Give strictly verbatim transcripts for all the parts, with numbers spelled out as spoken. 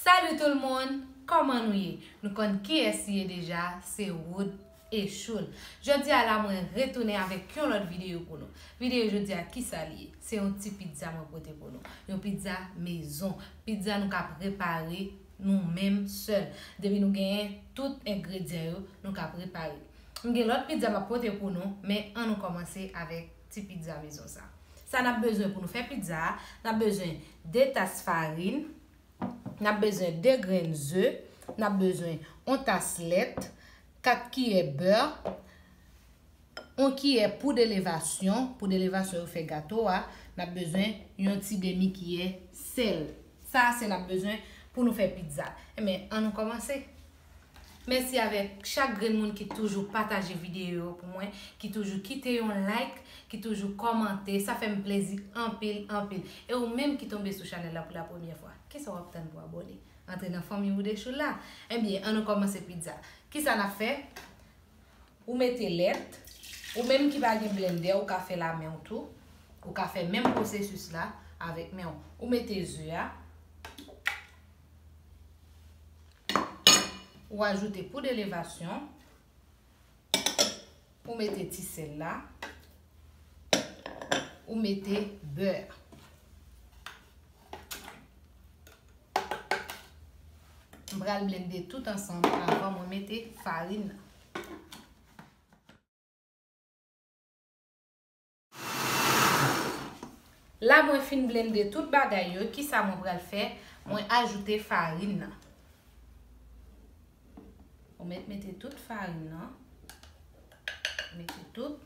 Salut tout le monde, kòman nou ye? Nou konn kiyès li ye deja, se Wood Echoul. Jodi a la, mwen retounen avèk yon lòt videyo pou nou. Videyo jodi a, kisa li ye? Se yon ti pizza mwen pote pou nou. Yon pizza mezon. Pizza nou ka prepare nou menm sèl. Depi nou genyen tout engredyan yo, nou ka prepare. M gen lòt pizza m ap pote pou nou, men ann nou kòmanse avèk ti pizza mezon sa. Sa n ap bezwen pou nou fè pizza a, n ap bezwen de tas farin, n ap bezwen de grenn ze, n ap bezwen yon tas lèt, kat kiyè bè, yon kiyè poud elevasyon, poud elevasyon yo fè gato a, n ap bezwen yon ti demi kiyè sèl. Sa a se n ap bezwen pou nou fè pizza. Enben, ann nou kòmanse. Mèsi avèk chak grenn moun ki toujou pataje videyo yo pou mwen, ki toujou kite yon like, ki toujou kòmante. Sa fè m plezi anpil, anpil. E ou menm ki tonbe sou chanèl la pou la premyè fwa, kisa w ap tann pou abòne? Antre nan fanmi Wood Echoul la. Ebyen, ann nou kòmanse pizza. Kisa n ap fè? Ou mete lèt. Ou menm ki pa gen blendè, ou ka fè lamen w tou. Ou ka fè menm pwosesis la avèk men w. Ou mete ze a. Ou ajoute poud elevasyon. Ou mete ti sèl la. Ou mete bè. M pral blende tout ansanm avan mwen mete farin nan. La mwen fin blende tout bagay yo, kisa mwen pral fè? Mwen ajoute farin nan. Ou mèt mete tout farin nan. Mete tout.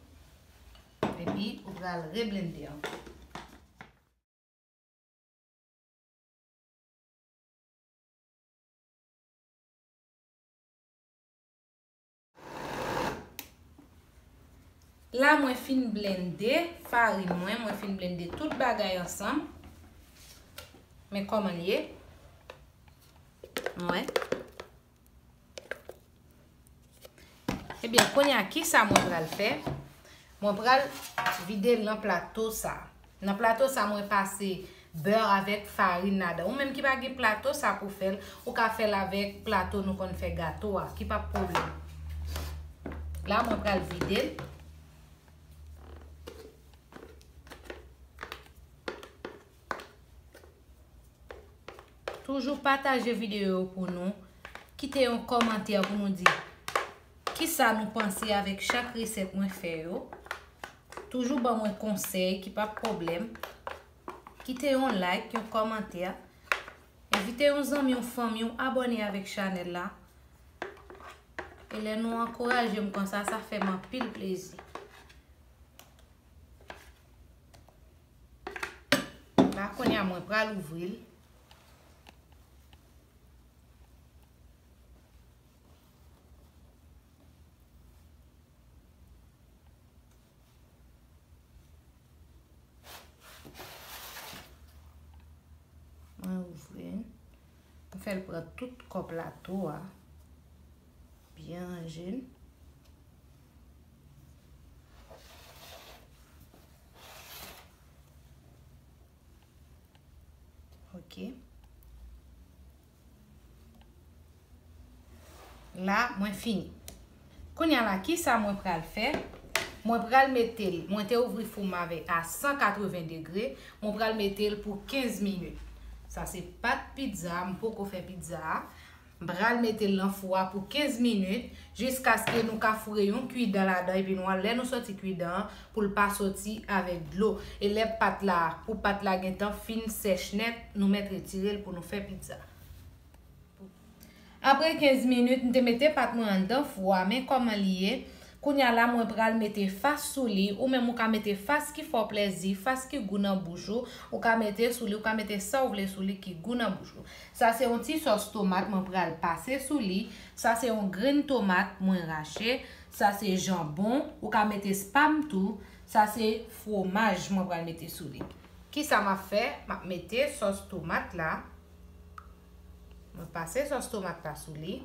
Epi ou pral reblende ankò. La mwen fin blende farin mwen, mwen fin blende tout bagay ansanm. Men kòman l ye. Mwen. Ebyen, kounye a, kisa mwen pral fè? Mwen pral vide l nan plato sa. Nan plato sa, mwen pase bè avèk farin ladan. Ou menm ki pa gen plato sa pou fè l, ou ka fè l avèk plato nou konn fè gato a, ki p ap pwoblèm. La, mwen pral vide l. Toujou pataje videyo yo pou nou. Kite yon kòmantè pou nou di kisa nou panse avèk chak resèt mwen fè yo. Toujou ban mwen konsèy ki p ap pwoblèm. Kite yon like, yon kòmantè. Envite yon zanmi, yon fanmi w abòne avèk chanèl la. E lè nou ankouraje m konsa, sa fè m anpil plezi. La, kounye a, mwen pral ouvri l. Mwen ouvri l. Mwen fè l pran tout kò plato a. Byen ranje l. Ok. La, mwen fini. Kounye a la, kisa mwen pral fè? Mwen pral mete l, mwen te ouvri fou m avè a san katreven degre, mwen pral mete l pou kenz minit. Sa se pat pizza, m poko fè pizza a. M pral mete l nan fou a pou kenz minit, jiskaske nou ka foure yon kwidan ladan, epi nou, lè nou soti kwidan an, pou l pa soti avèk dlo. E lè pat la, pou pat la gentan fin sèch nèt, nou mèt retire l pou nou fè pizza. Apre kenz minit, m te mete pat mwen anndan fou a, men kòman li ye. Kounye a la, mwen pral mete fas sou li, ou menm ou ka mete fas ki fè w plèzi, fas ki gou nan bouch ou, ou ka mete sou li, ou ka mete sa w vle sou li ki gou nan bouch ou. Sa se yon ti sòs tomat mwen pral pase sou li. Sa se yon grenn tomat mwen rache. Sa se janbon, ou ka mete spam tou. Sa se fwomaj mwen pral mete sou li. Kisa m ap fè? M ap mete sòs tomat la. Mwen pase sòs tomat la sou li.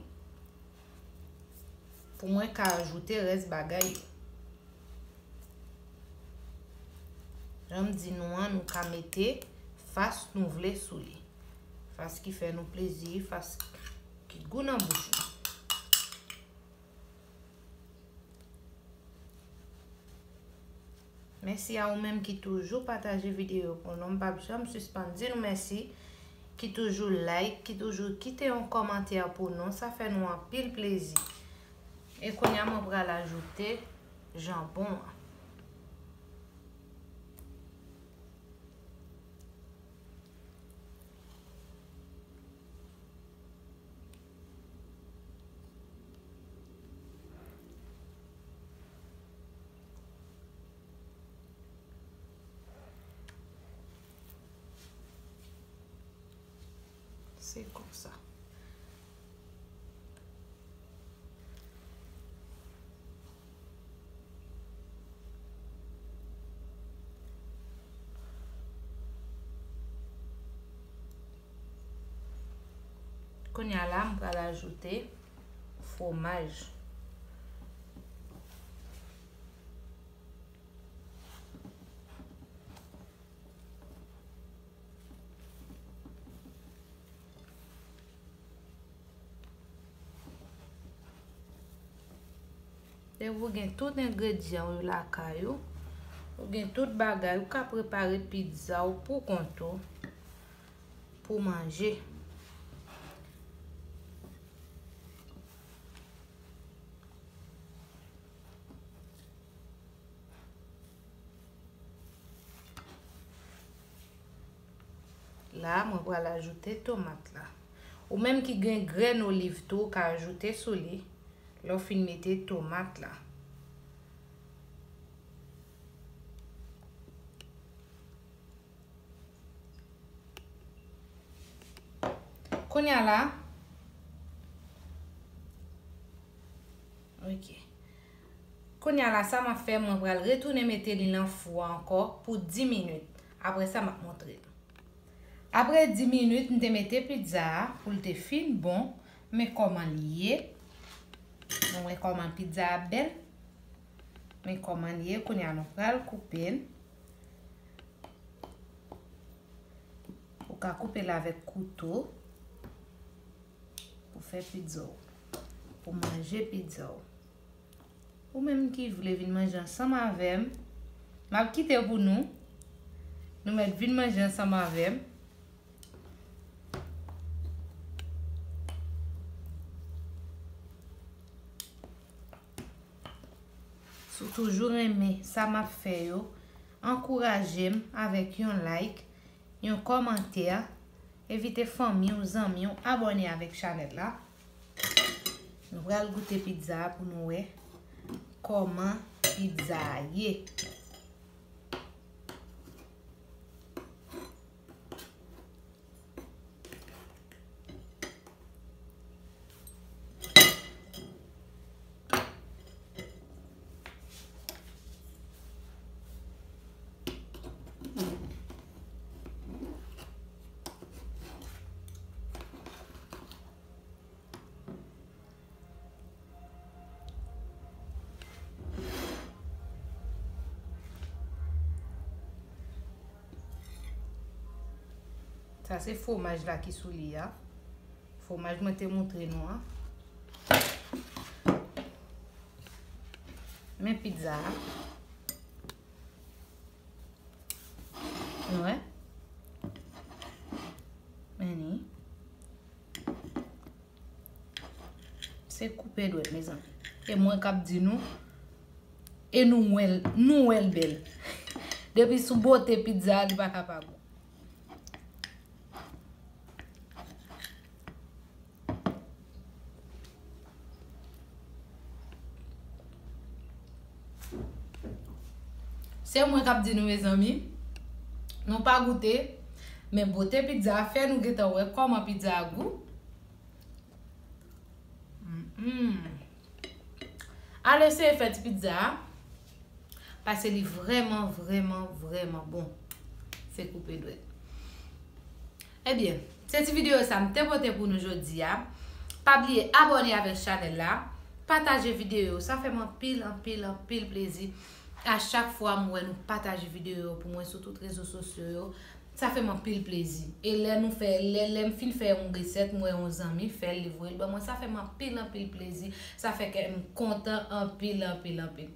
Pou mwen ka ajoute rès bagay yo. Jan m di nou an, nou ka mete fas nou vle sou li. Fas ki fè nou plezi, fas ki gou nan bouch nou. Mèsi a ou menm ki toujou pataje videyo pou nou. M p ap janm sispann di nou mèsi, ki toujou like, ki toujou kite yon kòmantè pou nou. Sa fè nou anpil plezi. E kounye a, mwen pral ajoute janbon an. Se konsa. Kounye a la, m pral ajoute fwomaj. Depi w gen tout engredyan w yo lakay ou, ou gen tout bagay, ou ka prepare pizza w pou kont ou, pou manje. La, mwen pral ajoute tomat la. Ou menm ki gen grenn oliv tou, ou ka ajoute sou li. Lè w fin mete tomat la. Kounye a la, ok. Kounye a la, sa m ap fè, mwen pral retounen mete li nan fou a ankò pou dis minit. Apre sa, m ap montre nou. Apre dis minit, m te mete pizza a pou l te fin bon. Men kòman li ye. Nou wè kòman pizza a bèl. Men kòman li ye. Kounye a, nou pral koupe l. Ou ka koupe l avèk kouto pou fè pizza w, pou manje pizza w. Ou menm ki vle vin manje ansanm avè m, m ap kite pou nou. Nou mèt vin manje ansanm avè m. Si w toujou renmen sa m ap fè yo, ankouraje m avèk yon like, yon kòmantè, envite fanmi w, zanmi w, abòne avèk chanèl la. Nou pral goute pizza a pou nou wè kòman pizza a ye. Sa se fwomaj la ki sou li a. Fwomaj mwen te montre nou an. Men pizza a. Nou wè? Men li. Se koupe dwèt, mezanmi. E mwen k ap di nou, e nou wè l, nou wè l bèl. Depi sou bote pizza, li pa ka pa bon. Se mwen k ap di nou, mezanmi. Nou pa goute, men bote pizza a fè nou gentan wè kòman pizza a gou. Mm. Al eseye fè ti pizza a, paske li vrèman, vrèman, vrèman bon. Se koupe dwèt. Ebyen, se ti videyo sa m te pote pou nou jodi a. Pa bliye abòne avèk chanèl la, pataje videyo yo. Sa fè m anpil, anpil, anpil plezi. A chak fwa m wè nou pataje videyo yo pou mwen sou tout rezo sosyo yo, Sa fè m anpil plezi. E lè nou fè, lè, lè m fin fè yon resèt, m wè yon zanmi fè l, li voye l ban mwen, sa fè m anpil, anpil plezi. Sa fè kè m kontan anpil, anpil, anpil.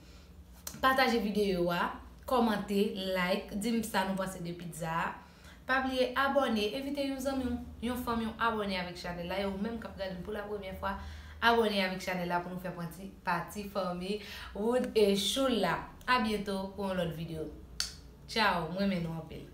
Pataje videyo a, kòmante, like, di m sa nou panse de pizza a. Pa bliye abòne, envite yon zanmi w, yon fanmi w abòne avèk chanèl la, e ou menm k ap gade m pou la premyè fwa, abòne avèk chanèl la pou nou fè pati, pati fanmi Wood e Choul la. A byento pou yon lòt videyo. Tchao, mwen renmen nou anpil.